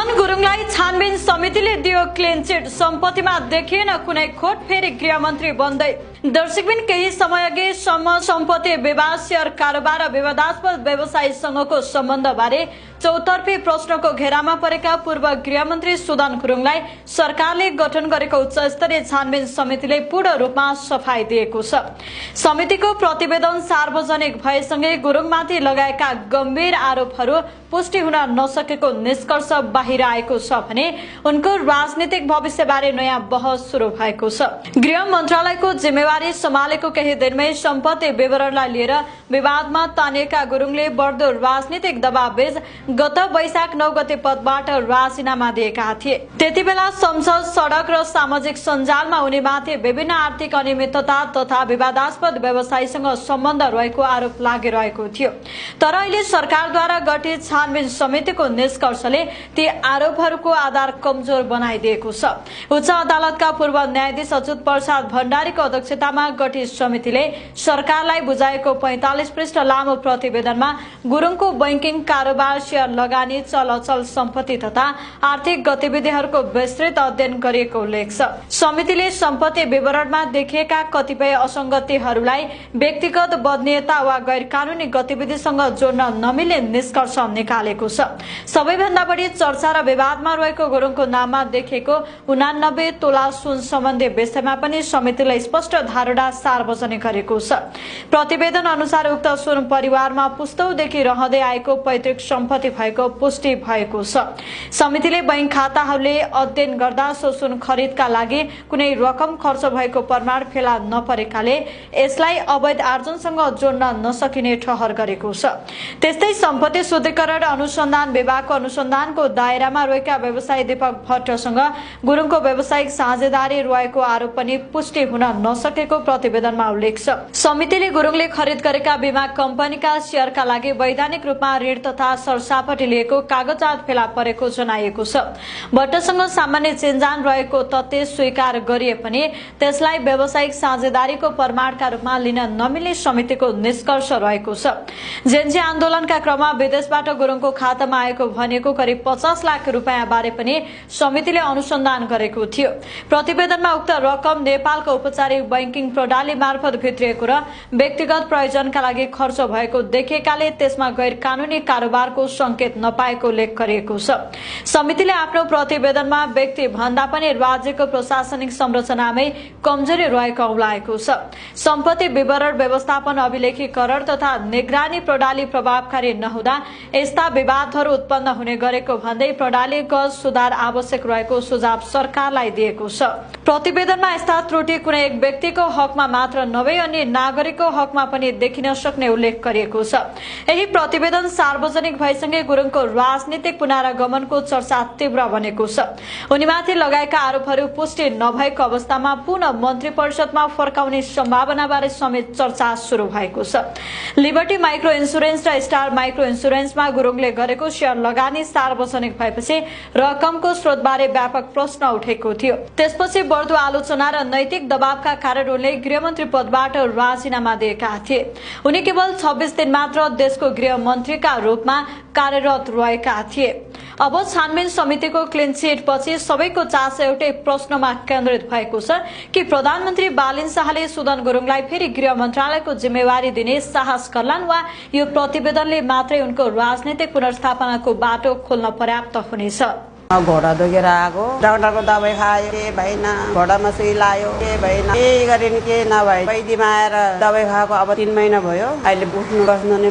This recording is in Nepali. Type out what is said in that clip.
सुदन गुरुङलाई छानबिन समितिले दियो क्लिन चिट। सम्पत्तिमा देखिएन कुनै खोट, फेरि गृहमन्त्री बन्दै। दर्शकबिन केही समय अघि सम्पत्ति विवाद, शेयर कारोबार र विवादास्पद व्यवसायीसँगको सम्बन्धबारे चौतर्फी प्रश्नको घेरामा परेका पूर्व गृहमन्त्री सुदन गुरुङलाई सरकारले गठन गरेको उच्च स्तरीय छानबिन समितिले पूर्ण रूपमा सफाई दिएको छ। समितिको प्रतिवेदन सार्वजनिक भएसँगै गुरुङमाथि लगाएका गम्भीर आरोपहरू पुष्टि हुन नसकेको निष्कर्ष बाहिर आएको छ भने उनको राजनीतिक भविष्यबारे नयाँ बहस सुरु भएको छ। गृह मन्त्रालयको जिम्मेवारी सम्हालेको केही दिनमै सम्पत्ति विवरणलाई लिएर विवादमा तानिएका गुरुङले बढ्दो राजनीतिक दबावबीच गत वैशाख 9 गते पदबाट राजीनामा दिएका थिए। त्यतिबेला संसद, सडक र सामाजिक सञ्जालमा उनीमाथि विभिन्न आर्थिक अनियमितता तथा विवादास्पद व्यवसायीसँग सम्बन्ध रहेको आरोप लागिरहेको थियो। तर अहिले सरकारद्वारा गठित छानबिन समितिको निष्कर्षले ती आरोपहरूको आधार कमजोर बनाइदिएको छ। उच्च अदालतका पूर्व न्यायाधीश अच्युत प्रसाद भण्डारीको अध्यक्षतामा गठित समितिले सरकारलाई बुझाएको 45 पृष्ठ लामो प्रतिवेदनमा गुरुङको बैंकिङ कारोबार, शेयर लगानी, चल अचल सम्पत्ति तथा आर्थिक गतिविधिहरूको विस्तृत अध्ययन गरिएको उल्लेख छ। समितिले सम्पत्ति विवरणमा देखिएका कतिपय असंगतिहरूलाई व्यक्तिगत बदनीयता वा गैर कानूनी गतिविधिसँग जोड्न नमिल्ने निष्कर्ष निकालेको छ। सबैभन्दा बढी चर्चा र विवादमा रहेको गुरुङको नाममा देखिएको 89 तोला सुन सम्बन्धी विषयमा पनि समितिले स्पष्ट धारणा सार्वजनिक गरेको छ। प्रतिवेदन अनुसार उक्त सुन परिवारमा पुस्तौदेखि रहँदै आएको पैतृक सम्पत्ति भएको पुष्टि भएको छ। समितिले बैंक खाताहरूले अध्ययन गर्दा सो सुन खरिदका लागि कुनै रकम खर्च भएको प्रमाण फेला नपरेकाले यसलाई अवैध आर्जनसँग जोड्न नसकिने ठहर गरेको छ। त्यस्तै सम्पत्ति शुद्धिकरण अनुसन्धान विभागको अनुसन्धानको दायरामा रहेका व्यवसायी दीपक भट्टसँग गुरुङको व्यावसायिक साझेदारी रहेको आरोप पनि पुष्टि हुन नसकेको प्रतिवेदनमा उल्लेख छ। समितिले गुरुङले खरिद गरेका बीमा कम्पनीका शेयरका लागि वैधानिक रूपमा ऋण तथा सरसापटी लिएको कागजात फेला परेको जनाइएको छ। भट्टसँग सामान्य चिन्जान रहेको तथ्य स्वीकार गरिए पनि त्यसलाई व्यावसायिक साझेदारीको प्रमाणका रूपमा लिन नमिल्ने समितिको निष्कर्ष रहेको छ। जेन्जी आन्दोलनका क्रममा विदेशबाट गुरुङको खातामा आएको भनेको करिब 50 लाख रुपियाँ बारे पनि समितिले अनुसन्धान गरेको थियो। प्रतिवेदनमा उक्त रकम नेपालको औपचारिक बैंकिङ प्रणाली मार्फत भित्रिएको र व्यक्तिगत प्रयोजनका लागि खर्च भएको देखिएकाले त्यसमा गैर कानूनी कारोबारको संकेत नपाएको उल्लेख गरिएको छ। समितिले आफ्नो प्रतिवेदनमा व्यक्ति भन्दा पनि राज्यको प्रशासनिक संरचनामै कमजोरी रहेको औलाएको छ। सम्पत्ति विवरण व्यवस्थापन, अभिलेखीकरण तथा निगरानी प्रणाली प्रभावकारी नहुँदा यस्ता विवादहरू उत्पन्न हुने गरेको भन्दै प्रणालीगत सुधार आवश्यक रहेको सुझाव सरकारलाई दिएको छ। प्रतिवेदनमा यस्ता त्रुटि कुनै एक व्यक्तिको हकमा मात्र नभई अन्य नागरिकको हकमा पनि देखिन सक्ने उल्लेख गरिएको छ। यही प्रतिवेदन सार्वजनिक भएसँगै गुरुङको राजनीतिक पुनरागमनको चर्चा तीव्र बनेको छ। उनीमाथि लगाएका आरोपहरू पुष्टि नभएको अवस्थामा पुनः मन्त्री परिषदमा फर्काउने सम्भावनाबारे समेत चर्चा सुरु भएको छ। लिबर्टी माइक्रो इन्स्योरेन्स र स्टार माइक्रो इन्स्योरेन्समा गुरुङले गरेको शेयर लगानी सार्वजनिक भएपछि रकमको स्रोतबारे व्यापक प्रश्न उठेको थियो। त्यसपछि बढ्दो आलोचना र नैतिक दबावका कारण उनले गृहमन्त्री पदबाट राजीनामा दिएका थिए। उनी केवल 26 दिन मात्र देशको गृह मन्त्रीका रूपमा कार्यरत रहेका थिए। अब छानबिन समितिको क्लिन चिट पछि सबैको चासो एउटै प्रश्नमा केन्द्रित भएको छ कि प्रधानमन्त्री बालिन शाहले सुदन गुरुङलाई फेरि गृह मन्त्रालयको जिम्मेवारी दिने साहस गर्लान् वा यो प्रतिवेदनले मात्रै उनको राजनीतिक पुनर्स्थापनाको बाटो खोल्न पर्याप्त हुनेछ। घोडा दुखेर आएको, डाक्टरको दबाई खायो, के भएन, घोडामा सुई लायो, के भएन, के गरिन् के नभए, वैद्यमा आएर दबाई खाएको अब 3 महिना भयो। अहिले उठ्नु बस्नु नै